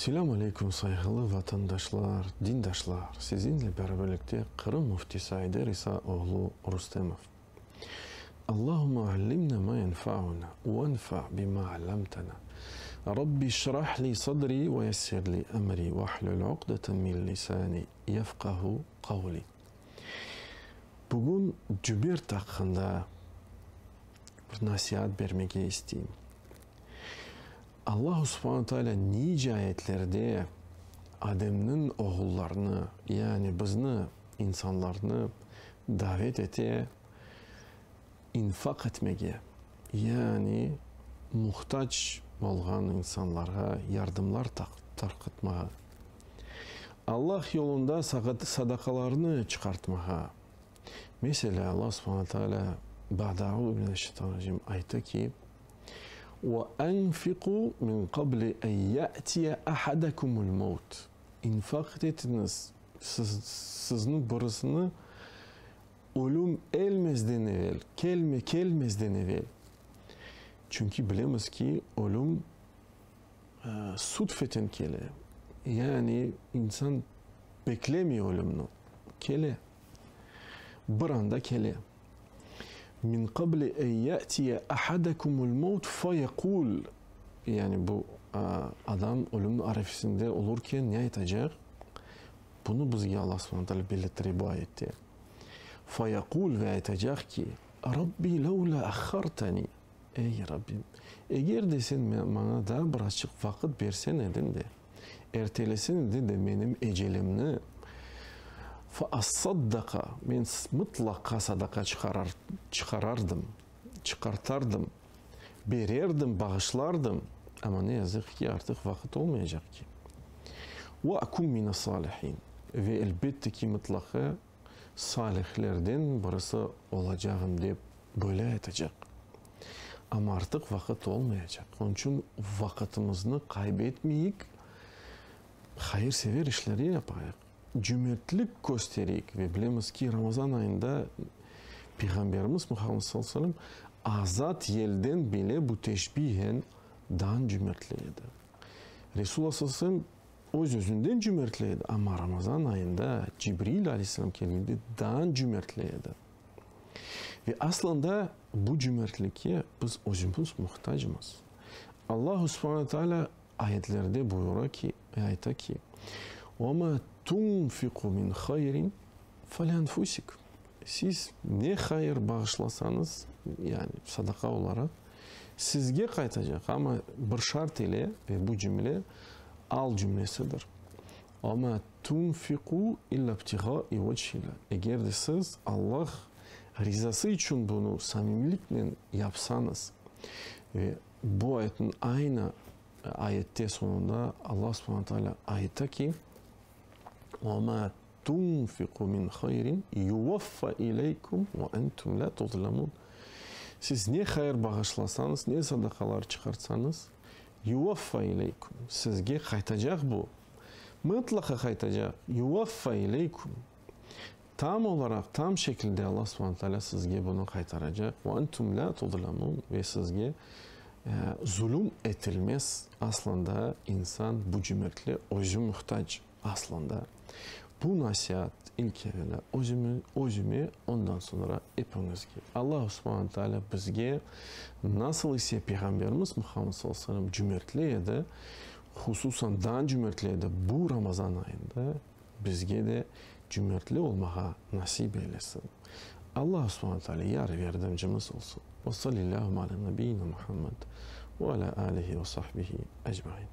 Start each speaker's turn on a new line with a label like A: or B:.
A: Selâm aleyküm, sayğılı vatandaşlar, dindaşlar! Siziñle beraberlikte Qırım Müftisi Ayder İsa oğlu Rustemov. Allahumma allimna ma yenfa'una venfa' bima allamtana. Rabbi şrah li sadri ve yessir li emri vahlul uqdeten min lisani yefqahu qavli. Bugün cümert aqqında bir nasiat bermege isteyim. Allahu subhane taalâ nice ayetlerde Ademniñ oğullarını, yani bizni, insanlarnı davet ete infaq etmege, yani muhtac olğan insanlarğa yardımlar tarqatmağa, Allah yolunda sadaqalarnı çıqartmağa. Meselâ, Allah subhane taalâ ba'de eûzü billahi ayta ki, Ve enfiqû min qabli en ye'tiye ahadekumul mevt. İnfaq etiñiz, siz, sizni birisini ölüm elmezden evel, kelme, kelmezden evel. Çünki bilemiz ki, ölüm sudfeten kele. Yani insan beklemey ölümni, kele. Bir anda kele. Min qabli en ye'tiye ahadekumul mevt feyekul, yani bu adam ölümniñ arefesinde olurken ne aytacaq? Bunı bizge Allah subhane teala belirttire bu ayette. Feyekul ve aytacaq ki, Rabbi levla ahhartani, ey Rabbim, eger de sen maña daa birazçıq vaqıt bersen ediñ de, Ertelesin edi de menim ecelimni, fa assaddaqa, men mıtlaqa sadaqa çıqarar, çıqarardım, çıqartardım, bererdim, bağışlardım, amma ne yazıq ki, artıq vaqıt olmayacaq ki. Ve akun minas-salihin, ve elbette ki, mıtlaqa salihlerden birisi olacağım, dep böyle aytacaq. Amma artıq vaqıt olmayacaq. Onıñ içün vaqıtımıznı qayb etmeyik, hayırsever işleri yapayıq, cümertlik köstereyik. Ve bilemiz ki, Ramazan ayında Peyğamberimiz Muhammed sallallahu aleyhi ve sellem azat yelden bile bu teşbihen dan cümertli edi. Resulullah sallallahu aleyhi ve sellem öz-özünden cümertli edi, amma Ramazan ayında Cibril aleyhisselam kelgende dan cümertli edi. Ve aslında bu cümertlikke biz özümiz muhtacmız. Allahu subhane taalâ ayetlerde buyura ki, ayta ki, Ve ma tunfiqu min hayrin felienfusikum. Siz ne hayır bağışlasañız, yani sadaqa olaraq, sizge qaytacaq, amma bir şart ile, ve bu cümle al cümlesidir. Ve ma tunfiqu illa ibtiğai vecihillah. Eger de siz Allah rizası içün bunı samimiyliknen yapsañız, ve bu ayetniñ aynı ayette soñunda Allah subhane teala ayta ki, Ve ma tunfiqu min hayrin yuvaffa ileykum ve entum la tuzlamun. Siz ne hayır bağışlasañız, ne sadaqalar çıqartsañız, yuvaffa ileykum, sizge qaytacaq bu. Mıtlaqa qaytacaq. Yuvaffa ileykum. Tam olaraq, tam şekilde Allah subhane teala sizge bunı qaytaracaq. Ve entum la tuzlamun. Ve sizge zulüm etilmez. Aslında insan bu cümertliğe özü muhtac. Aslında, bu nasiat ilk evelâ özüme, özüme, ondan soñra epiñizge. Allahu subhane taalâ bizge, nasıl ise Peyğamberimiz Muhammed sallallahu aleyhi ve sellem cümertli edi, hususan daa cümertli edi bu Ramazan ayında, bizge de cümertli olmağa nasip eylesin. Allahu subhane taalâ yar ve yardımcımız olsun. Ve sallillâhu alâ nebiyyina Muhammed ve alâ âlihi ve sahbihi ecmaîn.